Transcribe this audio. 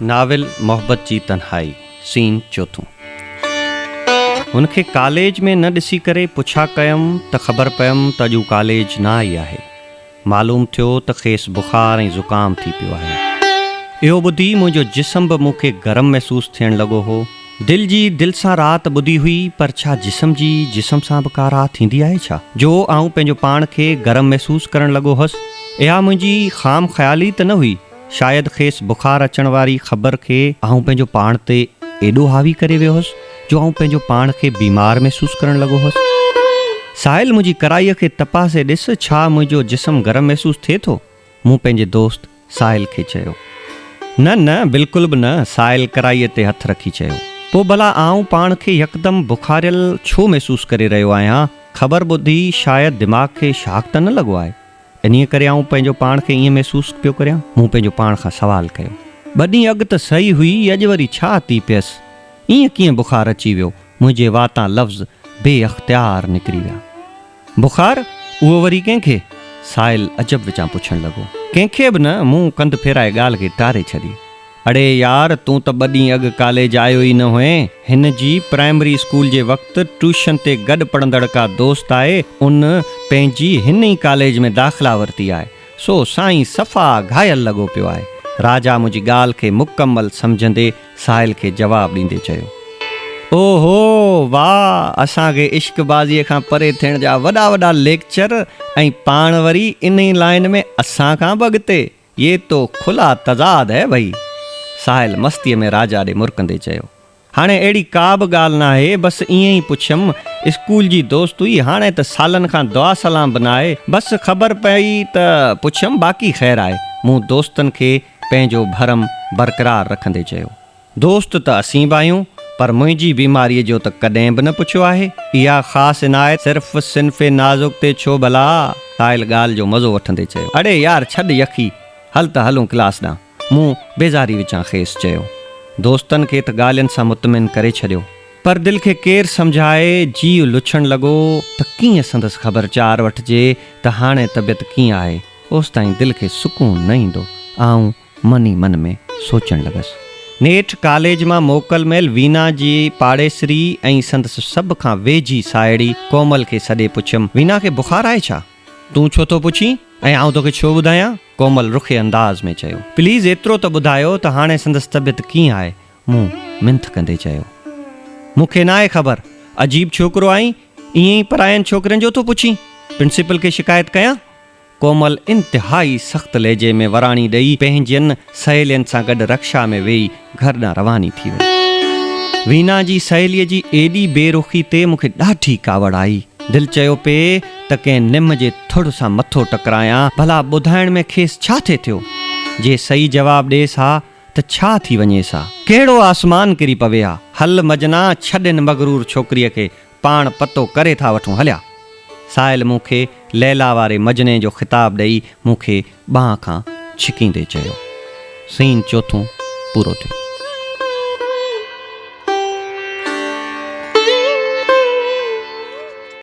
Novel محبت جي تنهائي، سين چوٿون. هن کي ڪاليج ۾ نه ڏسي ڪري پڇا ڪيم ته خبر پيم ته اڄ هو ڪاليج نه آئي آهي. معلوم ٿيو ته کيس بخار ۽ زڪام ٿي پيو آهي. اهو ٻڌي منهنجو جسم به مون کي گرم محسوس ٿيڻ لڳو هو. دل جي دل سان رات ٻڌي هئي پر ڇا جسم جي جسم سان به ڪا راء ٿيندي آهي ڇا؟ جو آئون پنهنجو پاڻ کي گرم محسوس ڪرڻ لڳو هوس. اها منهنجي خام خيالي ته نه هئي. شايد کيس بخار اچڻ واري خبر کي آئون پنهنجو پاڻ تي ايڏو حاوي ڪري ويو هوس جو آئون پنهنجو پاڻ کي بيمار محسوس ڪرڻ لڳو هوس. ساحل منهنجي ڪرائيء کي تپاسي ڏس ڇا منهنجو جسم گرم محسوس ٿئي ٿو؟ مون پنهنجي دوست ساحل کي چيو. نه نه بلڪل به نه ساحل ڪرائيء تي هٿ رکي چيو. پوء ڀلا آئون پاڻ کي يڪدم بخاريل ڇو محسوس ڪري رهيو آهيان؟ خبر ٻڌي شايد دماغ کي شاڪ ته نه لڳو آهي. انهيء ڪري آئون پنهنجو پاڻ کي ائين محسوس پيو ڪريان؟ مون پنهنجو پاڻ کان سوال ڪيو. ٻه ڏينهن اڳ ته صحيح هئي، اڄ وري ڇا ٿي پيس؟ ائين ڪيئن بخار اچي ويو؟ منهنجي واتان لفظ بي اختيار نڪري ويا. بخار؟ اهو وري ڪنهن کي؟ ساحل عجب وچان پڇڻ لڳو. ڪنهن کي به نه، مون ڪنڌ ڦيرائي ڳالهه کي ٽاري ڇڏي. اڙي يار تون ته ٻه ڏينهن اڳ ڪاليج آيو ئي نه هئين. هن جي پرائمري اسڪول جي وقت ٽيوشن تي گڏ پڙهندڙ ڪا دوست آهي ان پنهنجي هن ئي ڪاليج ۾ داخلا ورتي آهي سو سائين صفا گهايل لڳو پيو آهي. راجا منهنجي ڳالهه کي مڪمل سمجهندي ساحل کي جواب ڏيندي چيو. اوهو واهه اسان کي عشق بازيء کان پري ٿيڻ جا وڏا وڏا ليڪچر ۽ پاڻ وري انهي لائين ۾ اسان کان به اڳتي. يي تو کلا تضاد هي ڀئي. ساحل مستيء ۾ راجا ڏي مرڪندي چيو. هاڻي اهڙي ڪا به ڳالهه ناهي، بس ائين ئي پڇيم. اسڪول جي دوست هئي، هاڻي ته سالن کان دعا سلام به ناهي. بس خبر پئي ته پڇيم، باقي خير آهي. مون دوستن کي پنهنجو ڀرم برقرار رکندي چيو. دوست ته اسين به آهيون، پر منهنجي بيماريء جو ته ڪڏهن به نه پڇيو آهي. اها خاص عنايت صرف صنف نازڪ تي ڇو ڀلا؟ ساحل ڳالهه جو مزو وٺندي چيو. اڙي يار ڇڏ يخي، هل ته هلون ڪلاس ڏانهن. مون بيزاري وچان کيس چيو. دوستن کي ته ڳالهين سان مطمئن ڪري ڇڏيو. پر دل کي ڪير سمجهائي، جيء لڇڻ لڳو ته ڪيئن سندس خبر چار وٺجي ته هاڻي طبيعت ڪيئن آهي، اوستائين دل کي سڪون نه ايندو. آئون من ئي من ۾ سوچڻ لڳس. نيٺ ڪاليج مان موڪل مهل وينا جي پاڙيسري ۽ سندس سڀ کان ويجهي ساهيڙي ڪومل کي سڏي پڇيم، وينا کي بخار آهي ڇا؟ تون ڇو ٿو پڇين ۽ آئون توکي ڇو ٻڌايان؟ ڪومل رکي انداز ۾ چيو. پليز ايترو ته ٻڌايو ته هاڻي سندس طبيعت ڪيئن آهي؟ مون منٿ ڪندي چيو. مون کي ناهي خبر. عجيب ڇوڪرو آهين، ائين ئي پراين ڇوڪرين جو ٿو پڇين؟ پرنسپل کي شڪايت ڪيان؟ ڪومل انتهائي سخت لهجي ۾ وراڻي ڏئي پنهنجين سهيلين سان گڏ رڪشا ۾ ويهي گهر ڏانهن رواني ٿي وئي. وينا جي سهيليء جي ايڏي بي رخي تي مون کي ڏاڍي ڪاوڙ آئي. دل چيو پئي ته ڪنهن نم جي ٿڙ سان مٿو ٽڪرايان، ڀلا ٻڌائڻ ۾ کيس ڇا ٿي ٿيو؟ جي صحيح جواب ڏيس ها ته ڇا ٿي وڃيس ها؟ ڪهڙو آسمان ڪري پوي ها؟ هل مجنا ڇڏ هن مغرور ڇوڪريء کي، پاڻ پتو ڪري ٿا وٺون هليا. ساحل مون کي ليلا واري مجني جو خطاب ڏئي مون کي ٻانهن کان ڇڪيندي چيو. سين چوٿون پورو ٿيو.